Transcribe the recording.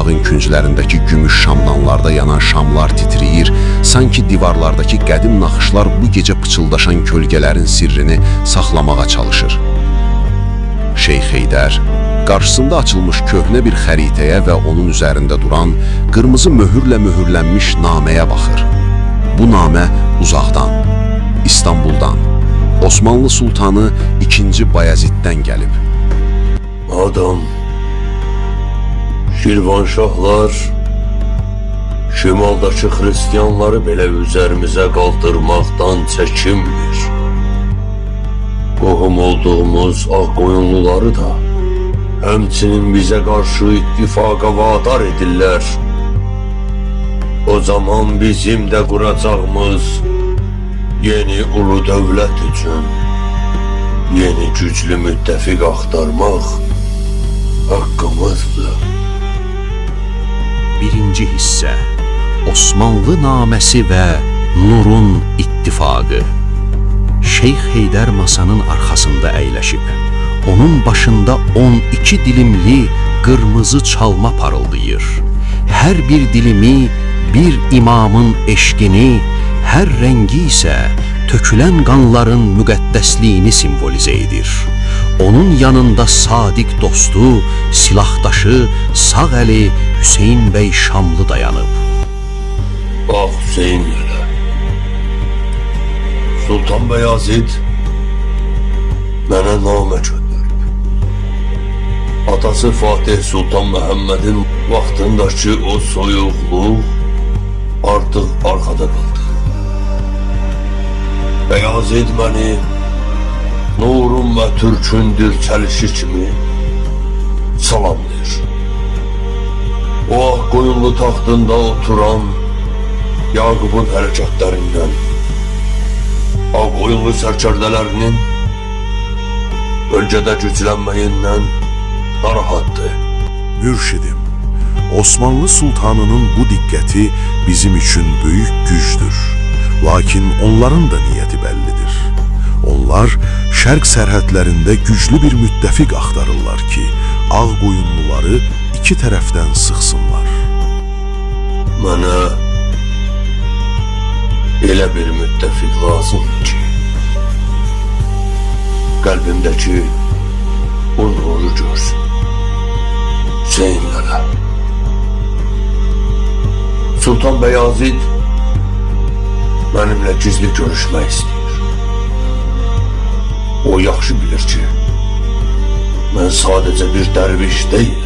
Otağın künclərindəki gümüş şamdanlarda yanan şamlar titrəyir, sanki divarlardakı qədim naxışlar bu gecə pıçıldaşan kölgələrin sirrini saxlamağa çalışır. Şeyx Heydər qarşısında açılmış köhnə bir xəritəyə və onun üzərində duran qırmızı möhürlə möhürlənmiş naməyə baxır. Bu namə uzaqdan, İstanbuldan, Osmanlı Sultanı 2. Bayaziddən gəlib. Adam, Şirvanşahlar şimaldakı Hristiyanları belə üzərimizə qaldırmaqdan çəkinmir. Qohum olduğumuz Ağqoyunluları da həmçinin bizə qarşı ittifaqa vadar edirlər. O zaman bizim də quracağımız yeni ulu dövlət üçün yeni güclü müttəfiq axtarmaq haqqımızdır. Birinci hissə: Osmanlı naməsi və Nurun ittifaqı. Şeyx Heydər masanın arxasında əyləşib. Onun başında 12 dilimli qırmızı çalma parıldayır. Hər bir dilimi bir imamın eşqini, hər rəngi isə tökülən qanların müqəddəsliyini simvolizə edir. Onun yanında sadiq dostu, silahdaşı, sağ əli Hüseyn bəy Şamlı dayanıb. Bax Hüseyin lələ. Sultan Bəyazid mənə namə göndərib. Atası Fatih Sultan Məhəmmədin vaxtındakı o soyuqluq artıq arxada qaldı. Bəyazid məni Nurun və Türkün dirçəlişi kimi salamlayır. O Ağqoyunlu taxtında oturan Yaqubun hərəkətlərindən, Ağqoyunlu sərkərdələrinin bölgədə güclənməyindən narahatdır. Mürşidim, Osmanlı Sultanının bu diqqəti bizim üçün böyük gücdür. Lakin onların da niyyəti bəllidir. Onlar şərq sərhədlərində güclü bir müttəfiq axtarırlar ki, Ağqoyunluları iki tərəfdən sıxsınlar. Mənə elə bir müttəfiq lazımdır ki, qəlbimdəki o nuru görsün. Hüseyin lələ. Sultan Bəyazid mənimlə gizli görüşmək istəyir. O yaxşı bilir ki, mən sadəcə bir dərviş deyil,